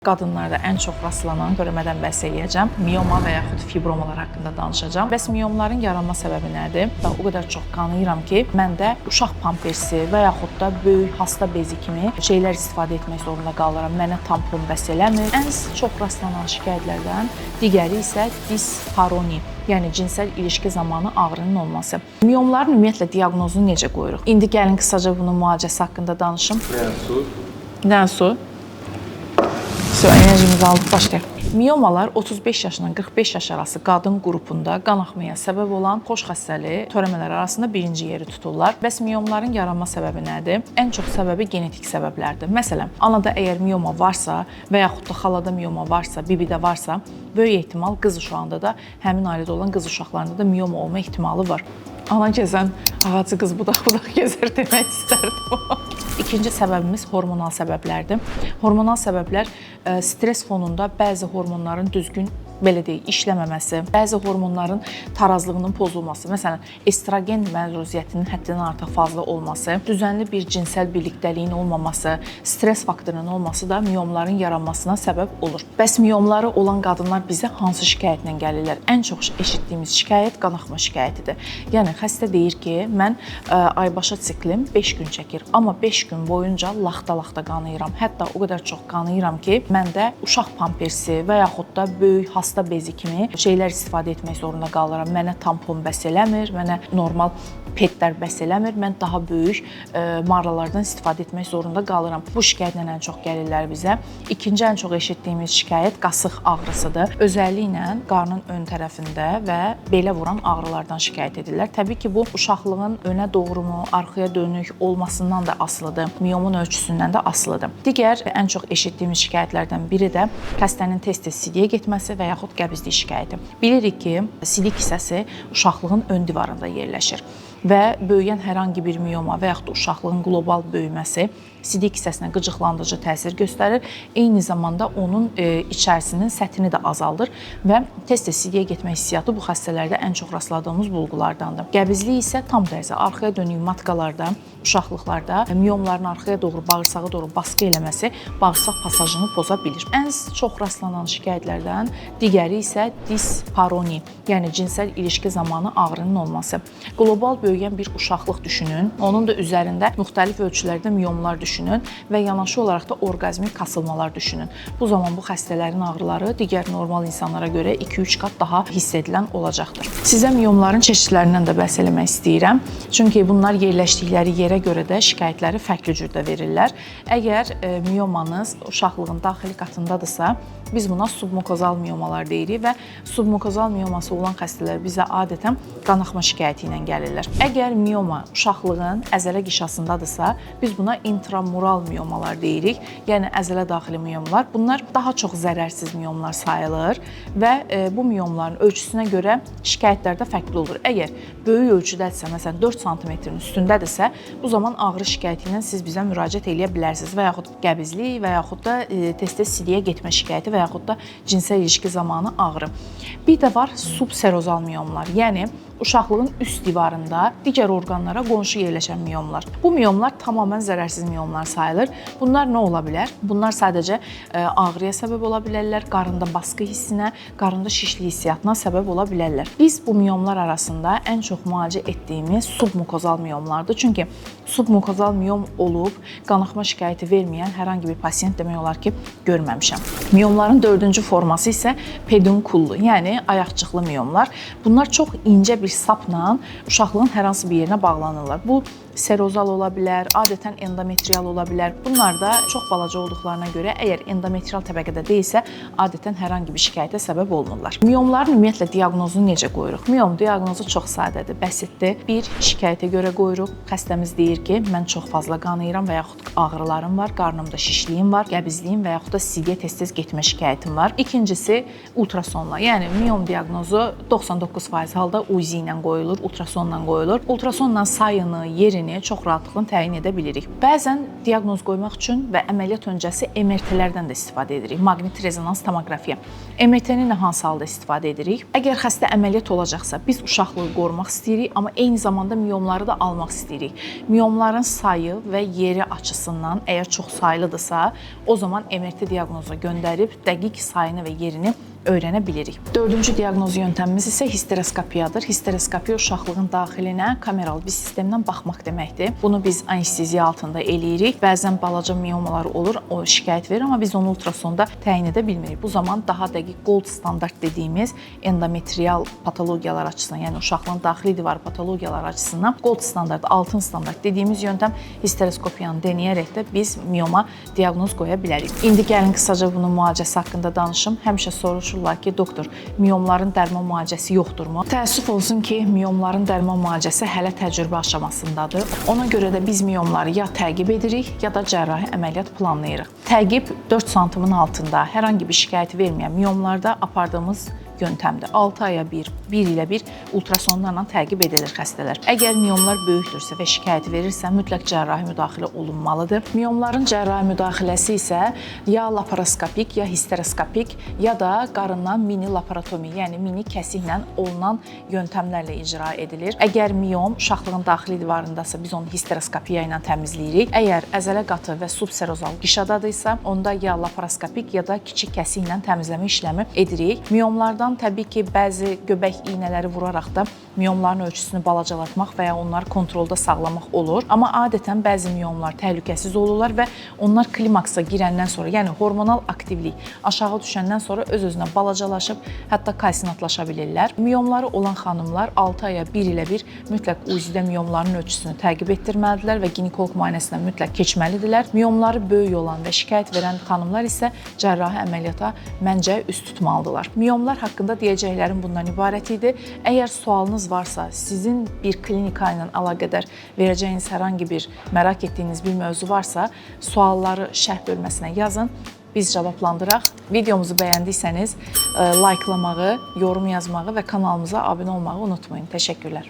Qadınlarda ən çox rastlanan törəmədən bəhs eləyəcəm. Miyoma və yaxud fibromalar haqqında danışacağam. Bəs miyomların yaranma səbəbi nədir? Və o qədər çox qanıyıram ki, məndə uşaq pampersi və yaxud da böyük hasta bezi kimi şeylər istifadə etmək zorunda qalıram. Mənə tampon bəs eləmir. Ən çox rastlanan şikayətlərdən digəri isə disparoni, yəni cinsəl ilişki zamanı ağrının olması. Miyomların ümumiyyətlə diaqnozunu necə qoyuruq? İndi gəlin qısaca bunun müalicəsi haqqında danışım. Su. Nə su? Su, enerjimizi aldıq, başlayaq. Miyomalar 35 yaşından 45 yaş arası qadın qrupunda qan axmaya səbəb olan xoş xəstəli törəmələr arasında birinci yeri tuturlar. Bəs miyomların yaranma səbəbi nədir? Ən çox səbəbi genetik səbəblərdir. Məsələn, anada əgər miyoma varsa və yaxud da xalada miyoma varsa, bibidə varsa, böyük ehtimal qız uşağında da, həmin ailədə olan qız uşaqlarında da miyoma olma ehtimalı var. Ana gəzən ağacı qız budaq-budaq gəzər demək istərdim. İkinci səbəbimiz hormonal səbəblərdir. Hormonal səbəblər stres fonunda bəzi hormonların düzgün, belə deyək, işləməməsi, bəzi hormonların tarazlığının pozulması, məsələn, estrogen məruziyətinin həddindən artıq fazla olması, düzənli bir cinsəl birlikdəliyin olmaması, stres faktorunun olması da miyomların yaranmasına səbəb olur. Bəs miyomları olan qadınlar bizə hansı şikayətlə gəlirlər? Ən çox eşitdiyimiz şikayət qanaxma şikayətidir. Yəni xəstə deyir ki, mən aybaşa siklim 5 gün çəkir, amma 5 gün boyunca laxta-laxta qanayıram. Hətta o qədər çox qanayıram ki, məndə uşaq pampersi və yaxud da böyük hasta bezi kimi şeylər istifadə etmək zorunda qalıram. Mənə tampon bəs eləmir, mənə normal petlər bəs eləmir, mən daha böyük marlalardan istifadə etmək zorunda qalıram. Bu şikayətlə ən çox gəlirlər bizə. İkinci ən çox eşitdiyimiz şikayət qasıq ağrısıdır. Özəlliklə qarnın ön tərəfində və belə vuran ağrılardan şikayət edirlər. Təbii ki, bu uşaqlığın önə doğrumu, arxaya dönük olmasından da asılıdır, miyomun ölçüsündən də asılıdır. Digər ən çox eşitdiyimiz şikayətlərdən biri də xəstənin tez-tez sidiyə getməsi və yaxud qəbizlik şikayəti. Bilirik ki, sidik kisəsi uşaqlığın ön divarında yerləşir və böyüyən hər hansı bir miyoma və yaxud da uşaqlığın qlobal böyüməsi sidik kisəsinə qıcıqlandırıcı təsir göstərir. Eyni zamanda onun içərisinin səthini də azaldır və tez-tez sidiyə getmə hissiyatı bu xəstələrdə ən çox rastladığımız bulğulardandır. Qəbizlik isə tam tərsi arxaya dönük matkalarda, uşaqlıqlarda miyomların arxaya doğru, bağırsağa doğru baskı eləməsi bağırsaq pasajını poza bilir. Ən çox rastlanan şikayətlərdən digəri isə disparoni, yəni cinsəl ilişki zamanı ağrının olması. Qlobal böyüyən bir uşaqlıq düşünün, onun da üzərində müxtəlif ölçülərdə miyomlar düşünün və yanaşı olaraq da orqazmik kasılmalar düşünün. Bu zaman bu xəstələrin ağrıları digər normal insanlara görə 2-3 qat daha hiss edilən olacaqdır. Sizə miyomların çeşidlərindən də bəhs eləmək istəyirəm. Çünki bunlar yerləşdikləri yerə görə də şikayətləri fərqli cürdə verirlər. Əgər miyomanız uşaqlığın daxili qatındadırsa, biz buna submukozal miyomalar deyirik və submukozal miyoması olan xəstələr bizə adətən qanaxma şikayəti ilə gəlirlər. Əgər miyoma uşaqlığın əzələ qişasındadırsa, biz buna intramural miyomalar deyirik, yəni əzələ daxili miyomlar. Bunlar daha çox zərərsiz miyomlar sayılır və bu miyomların ölçüsünə görə şikayətlər də fərqli olur. Əgər böyük ölçüdədirsə, məsələn 4 sm-nin üstündədirsə, bu zaman ağrı şikayəti ilə siz bizə müraciət eləyə bilərsiniz və yaxud qəbizlik və yaxud da tez-tez sidiyə getmə şikayəti və yaxud da cinsəl ilişki zamanı ağrı. Bir də var subserozal miyomlar, yəni uşaqlığın üst divarında digər orqanlara qonşu yerləşən miyomlar. Bu miyomlar tamamilə zərərsiz miyomlar sayılır. Bunlar nə ola bilər? Bunlar sadəcə ağrıya səbəb ola bilərlər, qarında baskı hissinə, qarında şişlik hissiyatına səbəb ola bilərlər. Biz bu miyomlar arasında ən çox müalicə etdiyimiz submukozal miyomlardır. Çünki submukozal miyom olub qanaxma şikayəti verməyən hər hansı bir pasiyent demək olar ki, görməmişəm. Miyomların dördüncü forması isə pedunkullu, yəni ayaqcıqlı miyomlar. Bunlar çox incə bir sapla uşaqlığın hər hansı bir yerinə bağlanırlar. Bu serozal ola bilər, adətən endometrial ola bilər. Bunlar da çox balaca olduqlarına görə əgər endometrial təbəqədə deyilsə, adətən hər hansı bir şikayətə səbəb olmurlar. Miyomların ümumiyyətlə diaqnozunu necə qoyuruq? Miyom diaqnozu çox sadədir, bəsitdir. Bir, şikayətə görə qoyuruq. Xəstəmiz deyir ki, mən çox fazla qanayıram və yaxud ağrılarım var, qarnımda şişliyim var, qəbizliyim və yaxud da sidiyə tez-tez getmə şikayətim var. İkincisi ultrasonla, yəni miyom diaqnozu 99% halda UZI ilə qoyulur, ultrasonla qoyulur. Ultrasonla sayını, yerini yerini çox rahatlıqla təyin edə bilirik. Bəzən diaqnoz qoymaq üçün və əməliyyat öncəsi MRT-lərdən də istifadə edirik. Maqnit rezonans tomoqrafiya. MRT-ni nə hansı halda istifadə edirik? Əgər xəstə əməliyyat olacaqsa, biz uşaqlığı qorumaq istəyirik, amma eyni zamanda miyomları da almaq istəyirik. Miyomların sayı və yeri açısından əgər çox saylıdırsa, o zaman MRT diaqnoza göndərib dəqiq sayını və yerini öyrənə bilirik. Dördüncü diaqnoz yöntəmimiz isə histeroskopiyadır. Histeroskopiya uşaqlığın daxilinə kameralı bir sistemlə baxmaq deməkdir. Bunu biz anesteziya altında eləyirik. Bəzən balaca miyomalar olur, o şikayət verir, amma biz onu ultrasonda təyin edə bilmirik. Bu zaman daha dəqiq gold standart dediyimiz endometrial patologiyalar açısından, yəni uşaqlığın daxili divar patologiyaları açısından gold standart, altın standart dediyimiz yöntəm histeroskopiyanı denəyərək də biz miyoma diaqnoz qoya bilərik. İndi gəlin qısaca bunun müalicəsi haqqında danışım. Həmişə soruşurlar ki, doktor, miyomların dərman müalicəsi yoxdurmu? Təəssüf olsun ki, miyomların dərman müalicəsi hələ təcrübə aşamasındadır. Ona görə də biz miyomları ya təqib edirik, ya da cərrahi əməliyyat planlayırıq. Təqib 4 santimin altında hər hansı bir şikayət verməyən miyomlarda apardığımız yöntəmdir. 6 aya bir, 1 ilə bir ultrasonlarla təqib edilir xəstələr. Əgər miyomlar böyükdürsə və şikayət verirsə, mütləq cərrahi müdaxilə olunmalıdır. Miyomların cərrahi müdaxiləsi isə ya laparoskopik, ya histeroskopik, ya da qarından mini laparotomi, yəni mini kəsiklə olunan yöntəmlərlə icra edilir. Əgər miyom uşaqlığın daxili divarındasa, biz onu histeroskopiya ilə təmizləyirik. Əgər əzələ qatı və subserozal qişadadırsa, onda ya laparoskopik, ya da kiçik kəsiklə təmizləmə işləmi edirik. Miyomlardan təbii ki, bəzi göbək iynələri vuraraq da miyomların ölçüsünü balacalatmaq və ya onları kontrolda saxlamaq olur. Amma adətən bəzi miyomlar təhlükəsiz olurlar və onlar klimaksa girəndən sonra, yəni hormonal aktivlik aşağı düşəndən sonra öz-özünə balacalaşıb, hətta kalsinatlaşa bilirlər. Miyomları olan xanımlar 6 aya 1 ilə bir mütləq UZI-də miyomların ölçüsünü təqib etdirməlidirlər və ginekoloq müayinəsindən mütləq keçməlidirlər. Miyomları böyük olan və şikayət verən xanımlar isə cərrahi əməliyyata məncə üst tutmalıdırlar. Miyomlar haqqında deyəcəklərim bundan ibarət idi. Əgər sualınız varsa, sizin bir klinika ilə əlaqədar verəcəyiniz hər hansı bir mərak etdiyiniz bir mövzu varsa, sualları şərh bölməsinə yazın. Biz cavablandıraq. Videomuzu bəyəndiysəniz, like'lamağı, yorum yazmağı və kanalımıza abunə olmağı unutmayın. Təşəkkürlər.